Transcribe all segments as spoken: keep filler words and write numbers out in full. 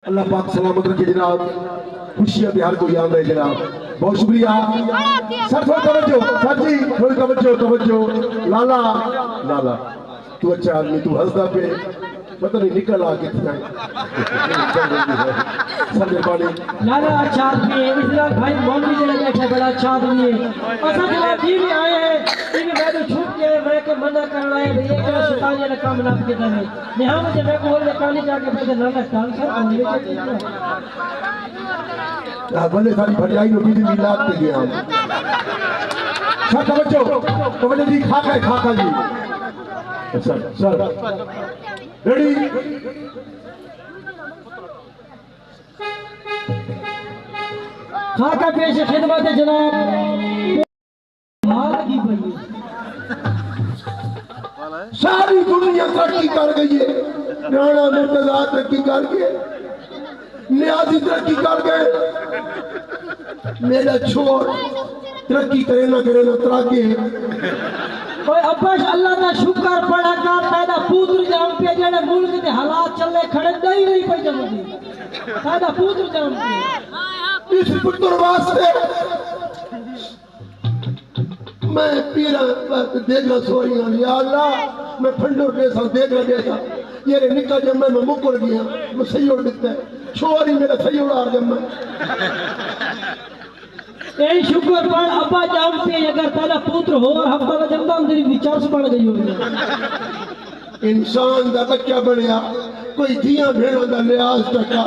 اللہ پاک سلامت رکھے جناب۔ خوشیاں تے ہر کوئی آندا ہے جناب۔ بہت شکریہ۔ سر تھوڑی توجہ، سر جی تھوڑی توجہ، توجہ۔ لالا، لالا، تو اچھا آدمی، تو ہنسدا پے، پتہ نہیں نکل آ کتھے۔ سر مہربانی۔ لالا اچھا آدمی ہے، اس طرح بھائی مولوی جڑا بیٹھا بڑا اچھا آدمی ہے۔ اساں جناب جی بھی آئے ہیں، یہ بھی میں تو چھپ کے میں کہ منع کرنا ہے، یہ کیا شیطان والا کام نہ کیتا ہے۔ نہاں مجھے میں کو ہول میں پانی جا کے پیسے نہ لگتا، سر کون لے کے ہاں، بندے ساری بھرجائی نو کیتی میلاد تے گیا۔ سر توجہ، توجہ جی، خاکہ ہے، خاکہ جی۔ سر، سر۔ ریڈی؟ خاکہ پیش خدمت جناب۔ ہاں، لڳی پئی ہے۔ ساری دنیا ترقی کر ڳئی ہے، رانا مرتضی ترقی کر ڳئے، نیازی ترقی کر ڳئے، میݙا چھوڑ ترقی کرے نہ کرے نہ تراکے۔ اوئے ابش، اللہ دا شکر پڑھا کر، تیݙا پتر ڄم پیا، جیڑھے ملک دے حالات چلے کھڑے، ݙہی نہیں پئی ڄمدی۔ تیݙا پتر ڄم پیا۔ اس پتر واسطے میں پیراں دیگاں سوئیاں، یا اللہ، میں پھنڈو ݙیساں، دیگاں ݙیساں۔ جیڑھے نکا ڄمے میں مکڑ ڳیاں، میں سیوڑ ݙتا ہے۔ چھوہر ہی میݙا سیوڑ آ ڄمے۔ اے شکر پڑھ ابا ڄم پئے، اگر تیݙا پتر ہور ہفتہ دا ڄمدا، اندر دی چرس بݨ ڳئی ہوندی۔ انسان دا ٻچہ بݨیا، کوئی دھیاں بھیݨاں دا لحاظ تاں کر۔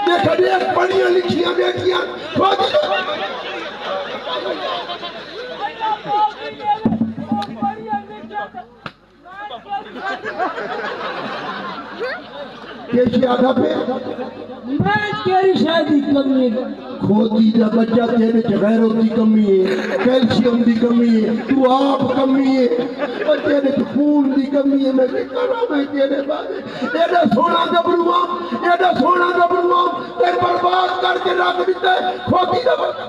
ݙیکھ، ݙیکھ، پڑھیاں لکھیاں ٻیٹیاں، خود پیش آدھا پہ۔ میں کیڑھی شے دی کمی ہے؟ کھوتی دا ٻچہ، تیݙے وچ غیرت دی کمی ہے، کیلشیم دی کمی ہے، توں آپ کمی ہے، او تیݙے وچ خون دی کمی ہے۔ میں کیا کراں، میں تیݙے بارے ایݙا سوہݨا گبرو ہاں، ایݙا سوہݨا گبرو ہاں، تیں برباد کر کے رکھ ݙتا ہے، کھوتی دا ٻچہ۔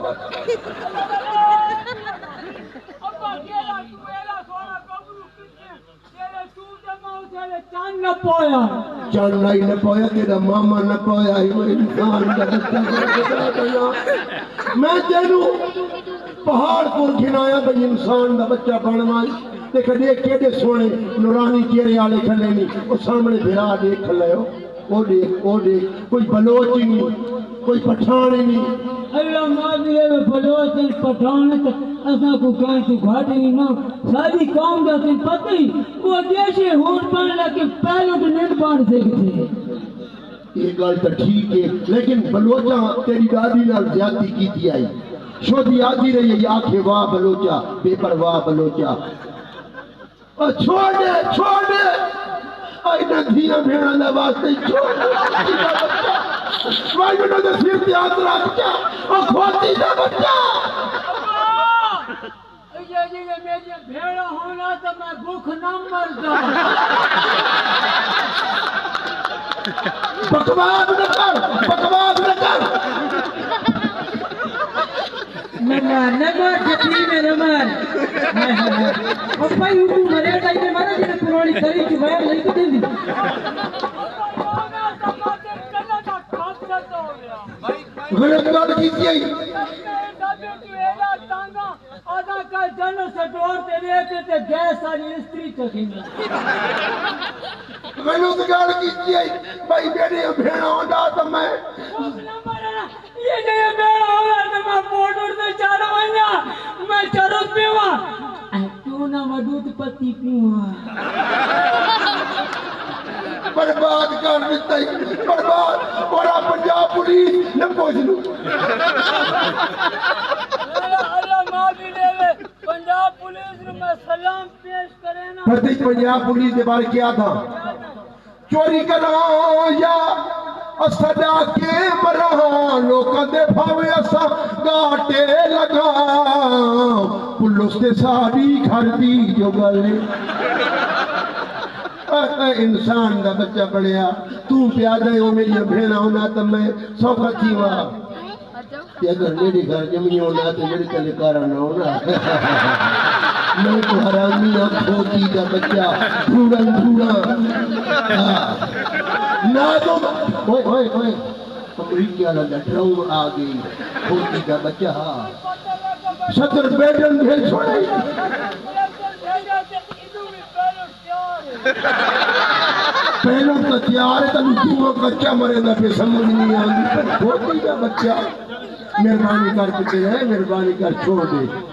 ابا، کیڑھا توں ایݙا سوہݨا گبرو کتھے؟ تیݙے چوں تے میں اتھے چن نہ پایا۔ چن آئی نہ پایا، تیݙا ماما نہ پایا، ہی انسان دا ٻچہ۔ میں تینوں پہاڑ پور گھن آیا بھئی انسان دا ٻچہ بݨ ونڄ۔ تے کݙے کیݙے سوہݨے نورانی چہرے والے کھلے نی، او سامݨے بھرا ݙیکھ لئیو، او ݙیکھ، او ݙیکھ، کوئی بلوچ ہی نی، کوئی پٹھاݨ ہی نی۔ اللہ معافی ݙیوے، بلوچ تے پٹھاݨ تے اساں کوں کہیں توں گھٹ ہی نہ۔ ساݙی قوم دا تیں پتہ ہی، او جیشے ہون پاݨ لڳ کے پہلو تے ننڈ پاݨ سکھ تے۔ اے ڳالھ تاں ٹھیک ہے، لیکن بلوچاں تیݙی ݙاݙی نال زیادتی کیتی آئی۔ شودی آہدی رہی ہے، آکھے واہ بلوچا، بے پرواہ بلوچا۔ او چھوڑ ݙے، چھوڑ ݙے۔ او انہاں دھیاں بھیݨاں دا واسطے چھوڑ ݙے۔ بھائی انہاں دے سر تے ہتھ رکھ چا۔ او کھوتی دا ٻچہ۔ اے جے میݙیاں بھیݨاں ہونداں تاں میں بکھ نہ مردا۔ بکواس نہ کر، بکواس نہ کر۔ نہ مار، نہ مار، یتیم ہے، نہ مار۔ ہائے، ہائے، ہائے۔ او بھائی، اوں مرے تاں ایویں مارا جیویں پراݨی تری چ وائر نہیں کڈیندی۔ غلط ڳالھ کیتی ہے۔ آدھا کل جنرل سٹور تے ویچ تے گیس والی استری چکھیندی۔ غلط ڳالھ کیتی ہے۔ بھائی میݙیاں بھیݨاں ہوندا تاں میں اے جے بھیݨاں ہوندا تاں میں موٹر تے چڑھ ونڄاں، میں چرس پیواں۔ اے کیوں نہ وݙو تے پتی پیواں۔ برباد کر ݙتا ہی، برباد۔ اور پنجاب پولیس نے پوچھ لو۔ اللہ معافی ݙیوے، پنجاب پولیس نوں میں سلام پیش کرے نا۔ پتہ ہی پنجاب پولیس دے بارے کیا تھا؟ چوری کراں یا اساں ݙاکے مراں، لوکاں دے بھاویں اساں گاٹے لڳاں، پلس تے ساݙی گھر دی جو ڳالھ ہے۔ اے، اے انسان دا ٻچہ بݨیا، توں پیا ڳئے او میݙیاں بھیݨاں ہونداں تاں میں سوکھا تھیواں۔ تے اگر میݙے گھر ڄمی ہونداں تاں میݙے تلے کارا نہ ہونداں۔ میں تو حرامی ہاں، کھوتی دا بچہ، بھوڑا بھوڑا۔ ہاں۔ نہ تو، اوئے، اوئے، اوئے۔ امریکہ والا دا ڈرون آ ڳئی، کھوتی دا بچہ۔ ہاں۔ صدر بائیڈن بھیج چھوڑے۔ پہلو تو تیار ہے، تینوں کیوں کچا مرے دا پہ سمجھ نہیں آندی۔ کھوتی دا بچہ۔ مہربانی کر کے، مہربانی کر، چھوڑ دے۔